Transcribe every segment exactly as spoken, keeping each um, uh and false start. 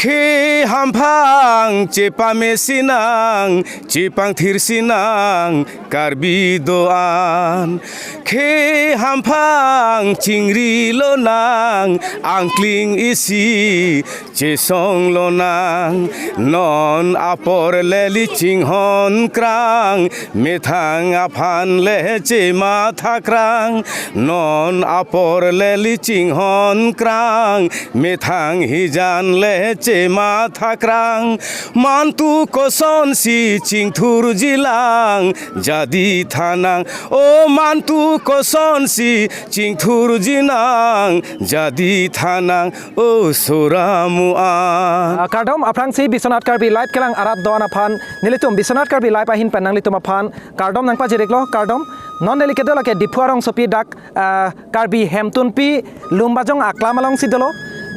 Khei hamphang chepame sinang, chepangthir sinang, Karbi do-an. Khei hamphang chingri lonang, angkling isi chesong lonang. Non apor le li chinghon krang, methang aphan le chematha krang. Non apor le li chinghon krang, methang hijan le chematha krang. Mantu kosonsi chingthurji lang, jadi thanang. O mantu kosonsi chingthurji nang, jadi thanang. O sora mu-an. Ah, kardom, aphrangsi Biswanath Karbi Live kelang arat do-an aphan nelitum Biswanath Karbi Live ahin pen nanglitum aphan kardom nangpajir-iklo, kardom. Non neli kedo lake Diphu arongsopi dak, ah, Karbi Hemtunpi Lumbajong aklam alongsi dolo.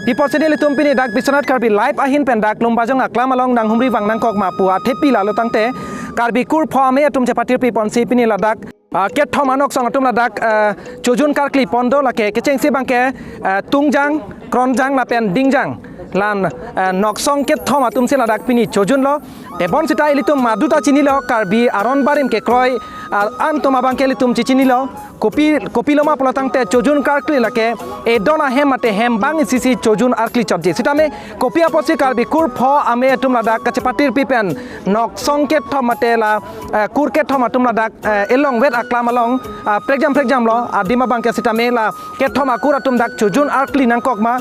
Pi apotsi nelitum pini dak Biswanath Karbi Live ahin pen dak Lumbajong aklam along nanghumri vang nangkok ma pu athepi lalo tangte, Karbi kur pho amei atum chepatirpi ponsi pini ladak, ah, kethom anoksong atum ladak, ah, chojun karkli pon do, lake kechengsi abangke, ah, Tungjang, Kronjang lapen Dingjang. Lan, ah, noksong kethom atumsi ladak pini chojunlo. Tebon sita ilitum maduta chinilo, Karbi aron barim kekroi, ah, an atum abangke ilitum chichinilo. Kopi, kopilo ma pulo tangte chojun karkli lake edon ahem mate hembang isi si chojun arkli chotji. Sitame kopi apotsi Karbi kur pho amei atum ladak kachepatirpi pen noksong kethom mate la, eh, kur kethom atum ladak, eh, elongvet aklam along, ah, prekjam prekjamlo, adim abangke sitame la kethom akur atum dak chojun arkli nangkok ma,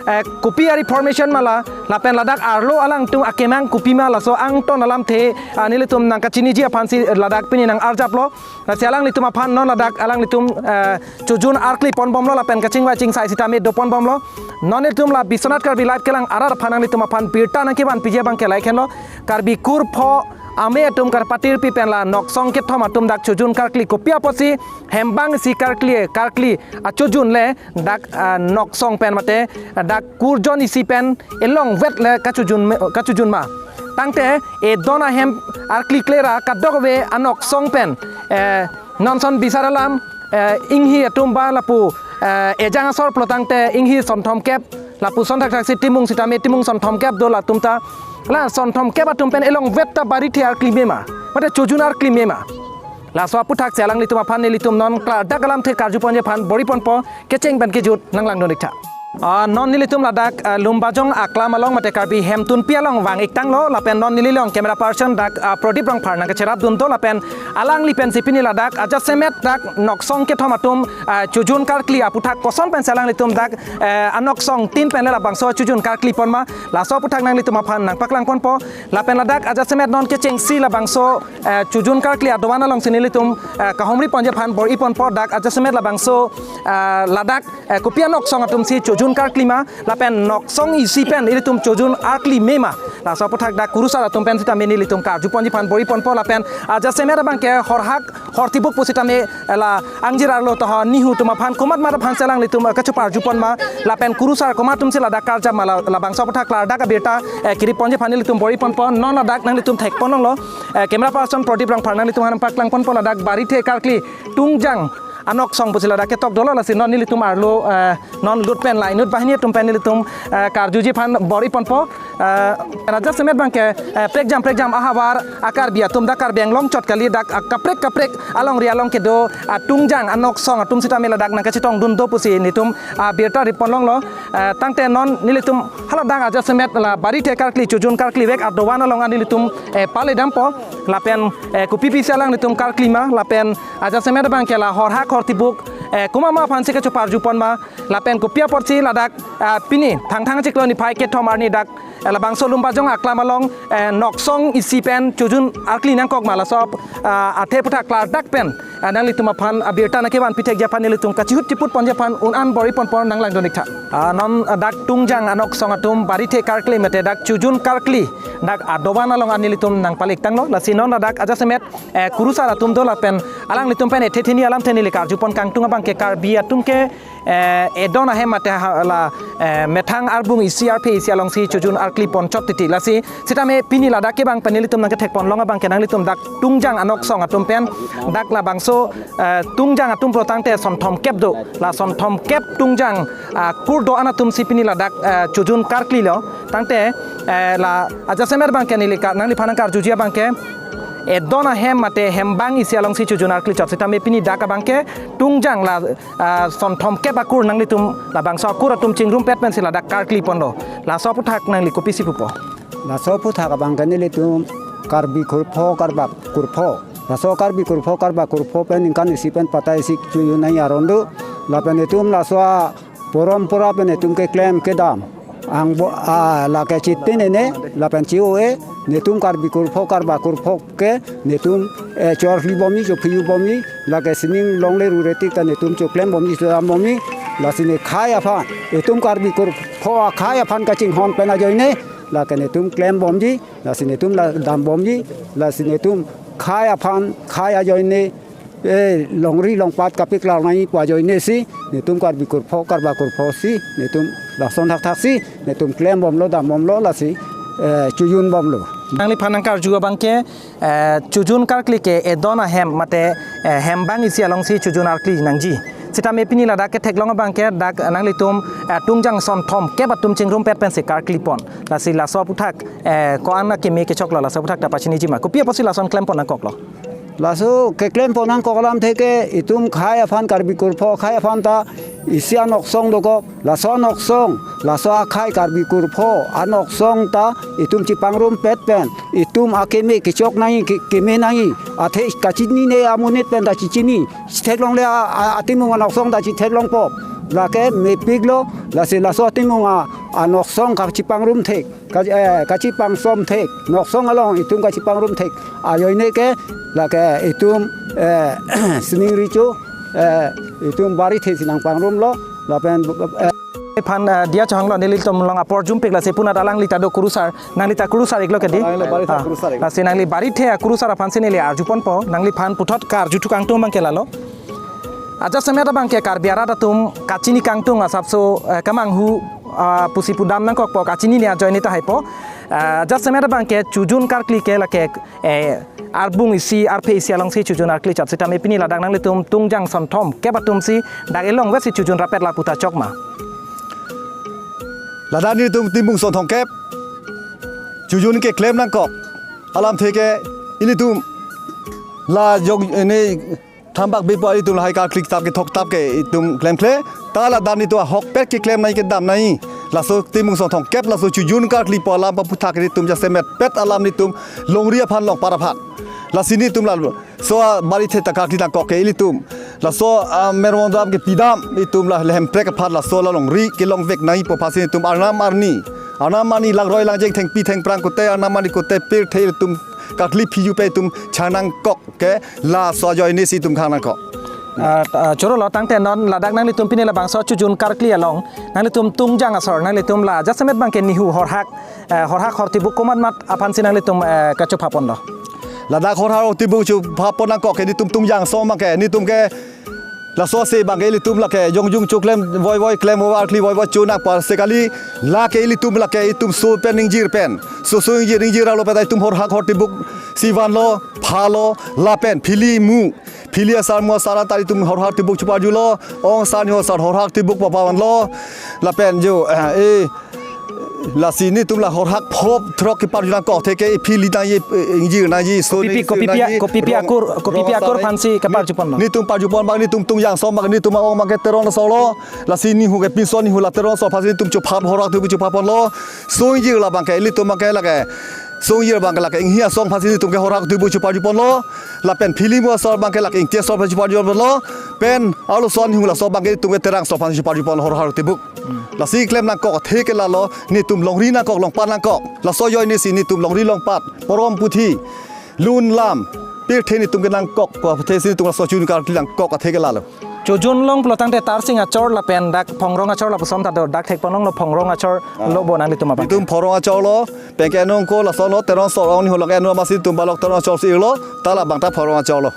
eh, kopi ari formation ma la, lapen ladak arlo alangtum akemang kopi ma, laso angton alamthe, ah, nelitum nangkachiniji aphansi ladak pini nang-arjaplo. Lasi alanglitum aphan non ladak alanglitum, eh, chojun arkli ponbomlo lapen kachingvai chingsai sitame do ponbomlo. Non nelitum la Biswanath Karbi Live kelang arat aphan nanglitum aphan birta nangkevanpiji abangke lahei henlo. Karbi kur pho amei atum kapatirpi pen la noksong kethom atum dak chojun karkli, kopi apotsi hembang isi karkli, karkli achojun le dak, ah, noksong pen mate, ah, dak kurjon isi pen elongvet le kachojun me-, kachojun ma. Tangte edon ahem arkli klera kadokave anoksong pen, eh, non son bisar alam, eh, inghi atum ba lapu, eh, ejang asor pulo tangte inghi sonthom kep, lapuson thakthaksi timung sitame timung sonthom kep do latum ta. La sonthom kep atum pen elongvet ta barithe arkli me ma, mate chojun arkli me ma. Laso aputhaksi alanglitum aphan nelitum non klardak alamthe karjuponji aphan bor-i ponpo, kecheng pen kejut nanglangdun-iktha. Ah, non nelitum ladak, ah, Lumbajong aklam along mate Karbi Hemtunpi along vang-iktanglo, lapen non neli along camera person dak, ah, Prodip Rongphar nangkacherapdun do, lapen alangli pensi pini ladak ajasemet dak noksong kethom atum, ah, chojun karkli aputhak koson pensi alanglitum dak, eh, anoksong tin pen le labangso chojun karkli pon ma, laso aputhak nanglitum aphan nangpaklang ponpo. Lapen ladak ajasemet non kechengsi labangso, eh, chojun karkli adovan alongsi nelitum, eh, kahumri ponji aphan bor-i ponpo. Dak ajasemet labangso, eh, ladak, eh, kopi anoksong atumsi chojun karkli ma, lapen noksong isi pen ilitum chojun arkli me ma, laso aputhak dak kurusar atum pen sitame nelitum karjuponji aphan bor-i ponpo. Lapen ajasemet abangke horhak hortibuk pusitame, eh, la angjir arlo toho nihu atum aphan komat mat aphansi alanglitum, eh, kachoparjupon ma, lapen kurusar komat atumsi ladak karjap ma, la, labangso aputhak klardak abirta, eh, kiriponji aphan nelitum bor-i ponpo. Non ladak nanglitum thekponlonglo, eh, camera person Prodip Rongphar nanglitum aphan nangpaklang ponpo, ladak barithe karkli Tungjang anoksong pusi ladak ketok dolo, lasi non nelitum arlo, eh, non lut pen la inut banghini atum pen nelitum, eh, karjuji aphan bor-i ponpo. Eh, ajasemet abangke, eh, prekjam prekjam ahavar a-Karbi atum dak Karbi Anglong chot kali, dak, ah, kaprek kaprek alongri along kedo, ah, Tungjang anoksong atum sitame ladak nangkachetongdun do pusi nelitum, ah, birta riponlonglo. Eh, tangte non nelitum haladak ajasemet la barithe karkli chojun karklivek adovan along an nelitum, eh, pale dampo. Lapen, eh, kopi pisi alanglitum karkli ma, lapen ajasemet abangke la horhak hortibuk, eh, komat ma aphansi kachoparjupon ma, lapen kopi apotsi ladak, ah, pini Thangthang achiklo niphai kethom arni dak, eh, labangso Lumbajong aklam along, eh, noksong isi pen chojun arkli nangkok ma, laso, ah, athe aputhak klardak pen, ah, nanglitum aphan abirta nangkevanpi thekji aphan nelitum kachihut chiput ponji aphan un-an bor-i ponpo, nanglangdun-iktha. Ah, non, ah, dak Tungjang anoksong atum barithe karkli mate dak chojun karkli dak adovan along an nelitum nangpale-iktanglo, lasi non ladak ajasemet, eh, kurusar atum do, lapen alanglitum pen ethe theni alamthe neli karjupon kangtung abangke Karbi atum ke, eh, edon ahem mate ha-, la, eh, methang arbung isi arphe isi alongsi chojun arkli ponchot titi, lasi sitame pini ladak kevang pen nelitum nangkethekponlong abangke nanglitum dak Tungjang anoksong atum pen, dak labangso, eh, Tungjang atum pulo tangte sonthom kep do, la sonthom kep Tungjang, ah, kur do-an atumsi pini ladak, eh, chojun karklilo. Tangte Eh, la ajasemet abangke neli ka nangliphan nangkarjuji abangke, eh, edon ahem mate hembang isi alongsi chojun arkli chot sitame pini dak abangke tungjang la, ah, sonthom kep akur nanglitum labangso akur atum chingrumpet pensi ladak karkli ponlo. Laso aphuthak nangli kopisi pupo? Laso aphuthak abangke nelitum Karbi kurpho, Karba kurpho, laso Karbi kurpho, Karba kurpho pen ningkan isi pen patai isi chojun nangji aron do. Lapen itum laso a porompora pen itum keklem kedam angbo, ah, lake chitin ene lapen chi-o-e, netum Karbi kurpho, Karba kurpho ke netum, eh, chorli bomji, chophiyu bomji, lake sining longle rure tik ta netum choklem bomji, chodam bomji, lasi ne khei aphan, itum Karbi kurpho akhei aphan kachinghon pen ajoine, lake netum klem bomji, lasi netum la dam bomji, lasi netum khei aphan, khei ajoine, eh, longri longpat kapeklang nangji pu ajoine si, netum Karbi kurpho, Karba kurpho si, netum lason thakthaksi, netum klem bomlo, dam bomlo, lasi, eh, chojun bomlo. Nangliphan nangkarju abangke, eh, chojun karkli ke edon ahem mate, eh, hembang isi alongsi chojun arkli nangji. Sitame pini ladak ketheklong abangke dak nanglitum, eh, tungjang sonthom kep atum chingrumpet pensi karkli pon. Lasi laso aphuthak, eh, ko-an akeme kechoklo, laso aphuthak ta pachiniji ma? Kopi apotsi lason klem pon nangkoklo? Laso keklem pon nangkok alamthe ke itum khei aphan, Karbi kurpho khei aphan ta isi anoksong dokok, laso anoksong, laso akhei Karbi kurpho anoksong ta itum chepangrumpet pen itum akeme kechok nangji, ke-, keme nangji, athe kachinine amonit pen ta chechini, chetheklongle a, a, atimung anoksong ta chetheklongpo, lake mepiklo, lasi laso atimung a, anoksong kachepangrum thek, ka, eh, kachepangsom thek, noksong along itum kachepangrum thek ajoine ke lake itum, eh, sining richo, eh, itum barithe si nangpangrumlo, lapen, eh, phan, eh, diya chahanglo, nelitum along apor jumpik, lasi punat alangli ta do kurusar, nangli ta kurusar iklo kedi? Alangli barithe, ah, kurusar ik. Lasi nangli barithe akurusar aphansi neli arju ponpo, nangliphan puthot karju thu kangtung abangke lalo. Ajasemet abangke Karbi arat atum kachini kangtung asapso, eh, kemanghu, ah, pusi pudam nangkokpo, kachinine ajoine tahaipo. Ah, ajasemet abangke chojun karkli ke lake, eh, arbung isi, arphe isi alongsi chojun arkli chot sitame pini ladak nanglitum tungjang sonthom kep atumsi dak elong vesi chojun rapet lapu ta chok ma? Ladak nelitum timung sonthom kep chojun keklem nangkok alamthe ke ilitum la jong ini thambak bipo ilitum lahai karkli tap kethok tap ke itum klemkle. Ta ladak nelitum ahokpet keklem nangji kedam nangji, laso timung sonthom kep laso chojun karkli pu alam aphuthak nelitum jasemetpet alam nelitum longri aphan longpat aphan. Lasi nelitum laso barithe ta karkli nangkok ke ilitum laso, ah, mermondam kepidam itum la lehemprek aphan laso la longri kelongvek nangjipo aphansi nelitum arnam arni, arnam arni langroi langjeng thengpi thengphrang kote arnam arni kote pirthe itum karkli phiju pen itum chang nangkok ke laso ajoine si itum khang nangkok. Ah, ah, chorolo, tangte non ladak nanglitum pini labangso chojun karkli along nanglitum tungjang asor nanglitum la jasemet abangke nihu horhak, eh, horhak hortibuk komat mat aphansi nanglitum, eh, kachopha ponlo? Ladak horhak hortibuk chopha pon nangkok ke nelitum tungjang asor abangke nelitum ke laso ase abangke ilitum lake jongjung choklem voivoi, klem voivoi, arkli voivoi cho nangpo, se kali lake ilitum lake itum so pen ingjir pen, so so ingjir ingjir alo pen ta itum horhak hortibuk si vanlo, phalo, lapen phili mu, phili asar mu asar ta itum horhak hortibuk choparjulo, ong asar nihu asar horhak hortibuk papa vanlo, lapen jo, eh, eh, lasi nelitum la horhak phop throk keparju nangkok athe ke phili nangji, eh, ingjir nangji, so Kopi pi, nangji, kopi pi a-, nangji, kopi pi rong, akur, kopi pi rong akur asar nangji. Aphansi keparju ponlo? Nelitum parju pon abang nelitum tungjang asor abang nelitum ong abangke Teron asor lo. Lasi nihu ke pinso nihu la Teron asor aphansi nelitum chopha horhak hortibuk chopha ponlo. So ingjir labangke ilitum abangke lake, so ingjir abangke lake Inghi asor aphansi nelitum ke horhak hortibuk choparju ponlo. Lapen phili mu asor abangke lake Ingti asor aphansi choparju ponlo. Pen arloso nihu laso abangke nelitum ke Terang asor aphansi choparju ponlo horhak hortibuk. Lasi klem nangkok athe ke lalo, nelitum longri nangkok, longpat nangkok. Laso ajoine si nelitum longri longpat, porom puthi, lun lam, pirthe nelitum kenangkok, pu athe si nelitum laso chojun karkli nangkok athe ke lalo. Chojun long pulo tangte Tarsing achor lapen dak Phongrong achor lapuson ta do, dak thek ponlonglo Phongrong achor, ah, lo bo nanglitum abang? Nelitum Phongrong achor lo, penke anong ko laso lo Teron asor ong nihu lake anong masi nelitum balok Teron asor si irlo, ta labang ta Phongrong achor lo.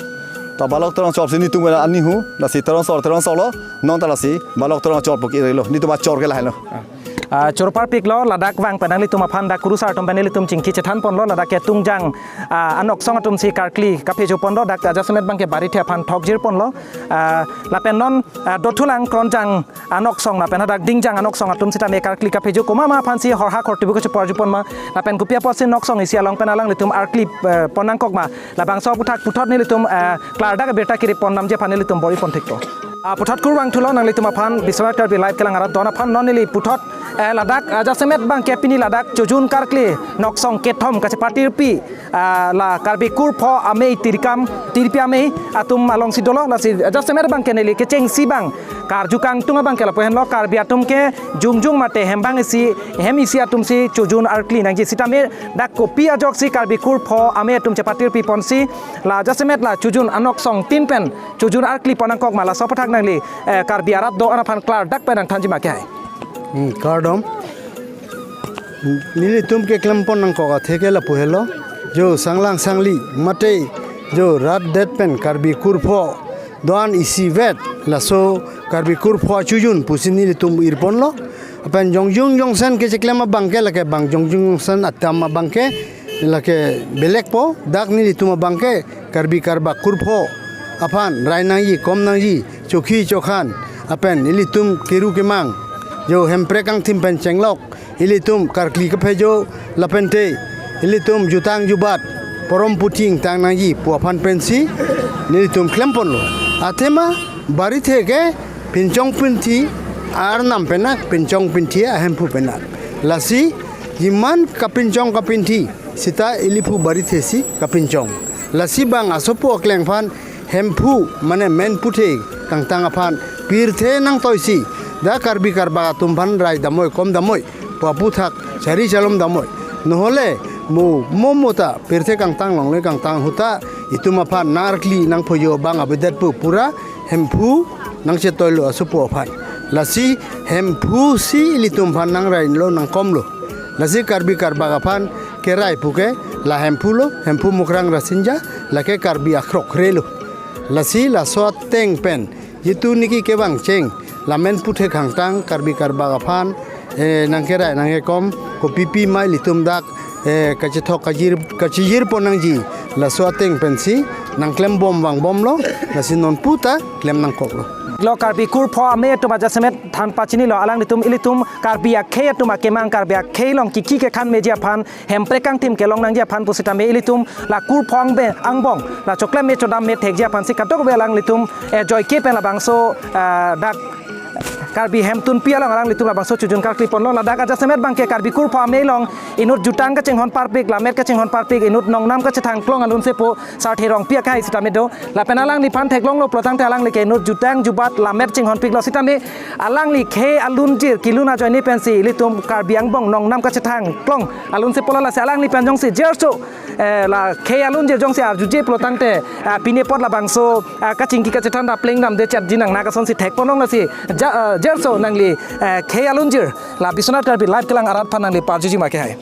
Ta balok Teron asor si nelitum ke anihu, lasi Teron asor, Teron asor lo, non ta lasi balok Teron achor pu ke irlo, nelitum achor ke lahelo. Ah. Ah, choro parpiklo, ladak vang pen nanglitum aphan dak kurusar atum pen nelitum chingki chethan ponlo, ladak ke Tungjang, ah, anoksong atum si karkli kaphejo ponlo, dak ajasemet abangke Barithe aphan thokjir ponlo. Ah, lapen non, ah, Dothulang Kronjang anoksong lapen hadak Dingjang anoksong atum sitame karkli kaphejo komat ma aphan si horhak hortibu kacheparju pon ma, lapen kopi apot si noksong isi along pen alanglitum arkli, eh, pon nangkok ma, labangso aphuthak puthot nelitum, eh, klardak abirta kiri pon namji aphan nelitum bor-i pon thekpo. Ah, puthot kurvangthulo nanglitum aphan Biswanath Karbi Live kelang arat do-an aphan. Non neli puthot, eh, ladak, ah, ajasemet abangke pini ladak Chojun karkli noksong kethom kachepatirpi, ah, la Karbi kurpho amei tirikam tirpi amei atum alongsi dolo, lasi ajasemet abangke neli kechengsi abang karju kangtung abangke lapu henlo, Karbi atum ke jongjong mate hem abang isi, hem isi atum si Chojun arkli nangji sitame dak kopi ajoksi Karbi kurpho amei atum chepatirpi ponsi la ajasemet la Chojun anoksong tin pen Chojun arkli pon nangkok ma, laso aphuthak nangli, eh, Karbi arat do-an aphan klardak pen nangthanji ma kehai. Hmm, kardom. Nelitum keklem pon nangkok athe ke lapu helo. Jo sanglang sangli mate jo rat det pen Karbi kurpho do-an isivet laso Karbi kurpho Chojun pusi nelitum ir ponlo. Lapen jongjong jongsen kecheklem abangke lake bang jongjong jongsen atam abangke lake belekpo, dak nelitum abangke Karbi Karbak kurpho aphan rai nangji, kom nangji, chokhi chokhan, lapen ilitum kiru kemang, jo hemprek kangthim pen chenglok, ilitum karkli kaphejo, lapente ilitum jutang jubat, porom puthing tang nangji pu aphan pensi nelitum klem ponlo. Athema Barithe ke pinchong pinthi arnam penak, pinchong pinthi ahemphu penak. Lasi jiman kapinchong kapinthi sita iliphu Barithe si kapinchong. Lasi bang asopo akleng aphan hemphu mane men puthe kangtang aphan pirthe nangtoisi, dak Karbi Karbak atum aphan rai damnoi kom damnoi pu aphuthak chari chalom damnoi. Nohole mo mo mo ta pirthe kangtang longle kangtang ahut ta itum aphan nang arkli nangphojo abang abidet pu pura hemphu nangchetoilo asopo aphan. Lasi hemphu si ilitum aphan nangrailo nangkomlo. Lasi Karbi Karbak aphan kerai puke la hemphu lo, hemphu mukrang rasinja, lake Karbi akhrokrelo. Lasi laso ateng pen jitu niki kevang cheng, la men puthe kangtang Karbi Karbak aphan, eh, nangkerai nangkekom, kopipi ma ilitum dak, eh, kachethok kajir, kachijir pon nangji, laso ateng pensi nangklem bom vang bomlo, lasi non pu ta klem nangkoklo. Lo Karbi kurpho amei atum ajasemet than pachinilo, alanglitum ilitum Karbi akhei atum akemang, Karbi akhei along kiki kekhan meji aphan, hemprek kangthim kelong nangji aphan pusitame ilitum la kurpho angbe angbong la choklem me chodam me thekji aphan si kadokave alanglitum, eh, joike pen labangso, eh, dak Karbi Hemtunpi along alanglitum labangso Chojun karkli ponlo. Ladak ajasemet abangke Karbi kurpho amei along inut jutang kachinghon parpik, lammet kachinghon parpik, inut nongnam kachethang klong alun sepo Sarthe Rongpi akhei sitame do. Lapen alangliphan theklonglo pulotangte alangli ke inut jutang jubat lammet chinghonpiklo sitame alangli khei alunjir kelun ajoine pensi ilitum Karbi angbong nongnam kachethang klong alun sepo la, lasi alanglipen jongsi jerso, eh, la khei alunjir jongsi arjuje pulotangte, ah, pine apot labangso, ah, kachingki kachethan ta plengdam de chatji nang, nang asonsi thek ponlong, lasi ja, ah, jerso nangli, eh, khei alunjir la Biswanath Karbi Live kelang arat aphan nangli parjuji ma kehai.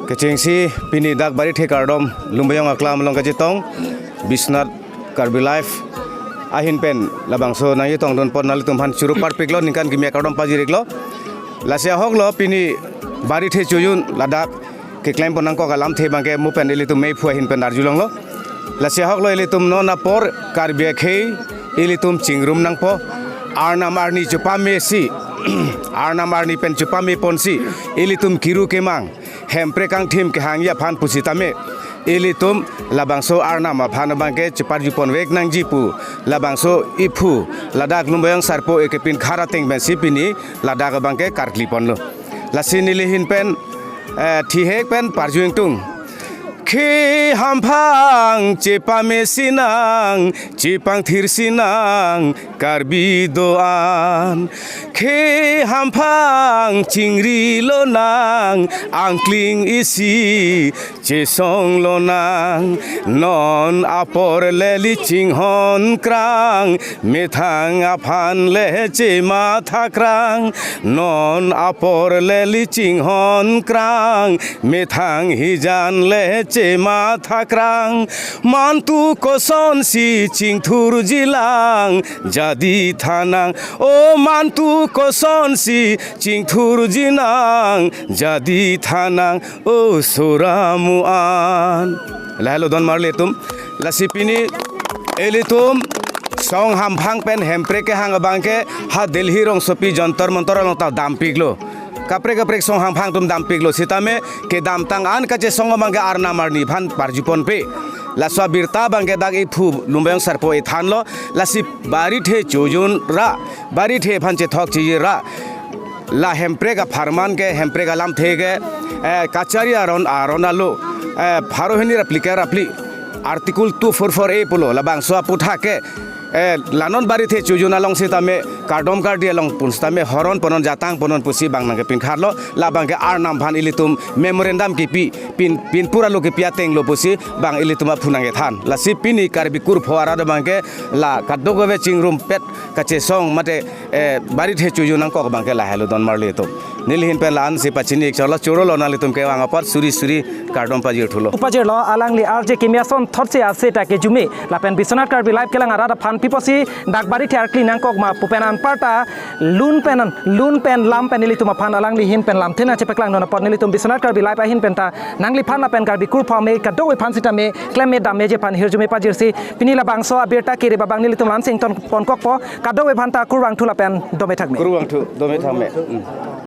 Kechengsi pini dak Barithe kardom Lumbajong aklam along kachetong Biswanath Karbi Live ahin pen labangso nangchetongdun pon nanglitum aphan choro parpiklo, ningkan kimi akardom pajiriklo. Lasi ahoklo pini Barithe Chojun ladak keklem pon nangkok alamthe abangke mo pen ilitum meiphu ahin pen arjulonglo. Lasi ahoklo ilitum non apor Karbi akhei ilitum chingrum nangpo. Arnam arni chepamesi, arnam arni pen chepame ponsi ilitum kiru kemang, hemprek kangthim kehangji aphan pusitame ilitum labangso arnam aphan abangke cheparju ponvek nangji pu labangso iphu ladak Lumbajong sarpo ekepin khara ateng pensi pini ladak abangke karkli ponlo. Lasi neli ahin pen, eh, thihek pen parju ingtung. Khei hamphang chepame sinang, chepangthir sinang, Karbi do-an. Khei hamphang chingri lonang, angkling isi chesong lonang. Non apor le ili chinghon krang, methang aphan le chematha krang. Non apor le ili chinghon krang, methang hijan le mathakrang. Mantu kosonsi chingthurji lang, jadi thanang. O mantu kosonsi chingthurji nang, jadi thanang. O sora mu an. Lahelo don marli atum. Lasi pini ilitum song hamphang pen hemprek kehang abangke ha Delhi rongsopi Jantar Mantar along ta dampiklo. Kaprek kaprek song hamphang atum dampiklo. Sitame kedamtang an kachesong abangke arnam arni aphan parjuponpe. Laso abirta abangke dak iphu Lumbajong Sarpo ethanlo. Lasi barithe chojun ra, barithe aphan chethok chiji ra, la hemprek apharman ke, hemprek alamthe ke, eh, kachari aron aron alo, eh, pharo hini ra phli kre ra phli, Article two four four A pulo, labangso aputhak ke, eh, la non barithe chojun along sitame, kardom kardi along pun sitame, horon ponon jatang ponon pusi bang nangkepinkharlo. Labangke arnam aphan ilitum memorandum kipi, pin, pinpur alo kipi atenglo pusi bang ilitum aphu nangkethan. Lasi pini Karbi kurpho arat abangke la kadokave chingrumpet kachesong mate, eh, barithe chojun nangkok abangke lahelo don marli atum. Neli ahin pen la-ansi pachini ik cholo, chorolo nanglitum kevang apot suri suri kardom pajirthulo. Pajirlo, alangli R J Kimi asonthotsi ase ta kejume. Lapen Biswanath Karbi Live kelang arat aphan piposi dak barithe arkli nangkok ma pu pen anparta lun pen, lun pen lam pen nelitum aphan alangli ahin pen lamthe nangchepaklangdun apot nelitum Biswanath Karbi Live ahin pen ta nangliphan lapen Karbi kurpho me kadokave aphan sitame klem me dam meji aphan hirjume pajirsi pini labangso abirta kiri abang nelitum la-ansi ingtonponkokpo. Kadokave aphan ta kurvangthu lapen dome thakme. Kurvangthu, dome thakme. Hmm.